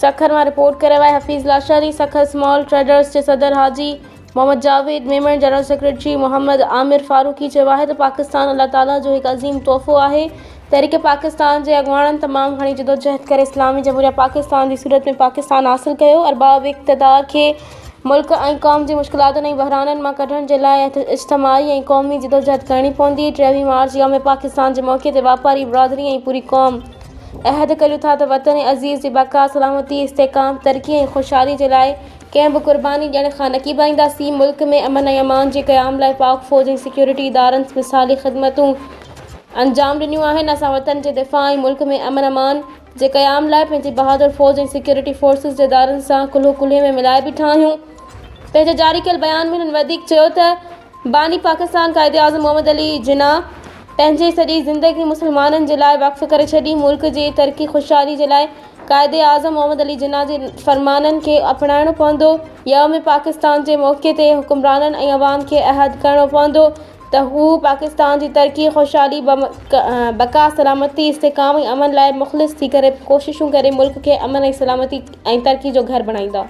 سکر مان رپورٽ ڪري رهيو آهي حفيظ لاشاري سکر اسمال ٽريڊرز جي صدر حاجي محمد جاويد ميمڻ جنرل سيڪريٽري محمد عامر فاروقي چيو آهي ته پاڪستان الله تعالي جو هڪ عظيم تحفو آهي تحريڪ پاڪستان جي اڳواڻن تمام گهڻي جدوجهد ڪري اسلامي جمهوريه پاڪستان جي صورت ۾ پاڪستان حاصل ڪيو ارباب اقتدار کي ملڪ ۽ قوم جي مشڪلاتن ۽ بحرانن مان ڪڍڻ جي لاء اجتماعي ۽ قومي جدوجهد ڪرڻي پوندي 23 مارچ يوم پاڪستان جي موقعي تي واپاري برادري ۽ پوري قوم عهد ڪريون ٿا ته وطن عزيز جي بقا، سلامتي، استحڪام، ترقي ۽ خوشحالي جي لاء ڪنهن به قرباني ڏيڻ کان نه ڪيٻائينداسين، ملڪ ۾ امن ۽ امان جي قيام لاء پاڪ فوج ۽ سيڪيورٽي ادارن مثالي خدمتون انجام ڏنيون آهن، اسان وطن جي دفاع ۽ ملڪ ۾ امن امان جي قيام لاء پنهنجي بهادر فوج ۽ سيڪيورٽي فورسز جي ادارن سان ڪلهو ڪلهي ۾ ملائي بيٺا آهيون. پنهنجي جاري ڪيل بيان ۾ هنن وڌيڪ چيو ته باني پاڪستان قائد اعظم محمد علي جناح پنهنجي سڄي زندگي مسلمانن جي لاء وقف ڪري ڇڏي، ملڪ جي ترقي خوشحالي جي لاء قائد اعظم محمد علي جناح جي فرمانن کي اپنائڻو پوندو، يوم پاڪستان جي موقعي تي حڪمرانن ۽ عوام کي عهد ڪرڻو پوندو ته هو پاڪستان جي ترقي، خوشحالي، بقا، سلامتي، استحڪام ۽ امن لاء مخلص ٿي ڪري ڪوششون ڪري ملڪ کي امن ۽ سلامتي ۽ ترقي جو گهر بڻائيندا.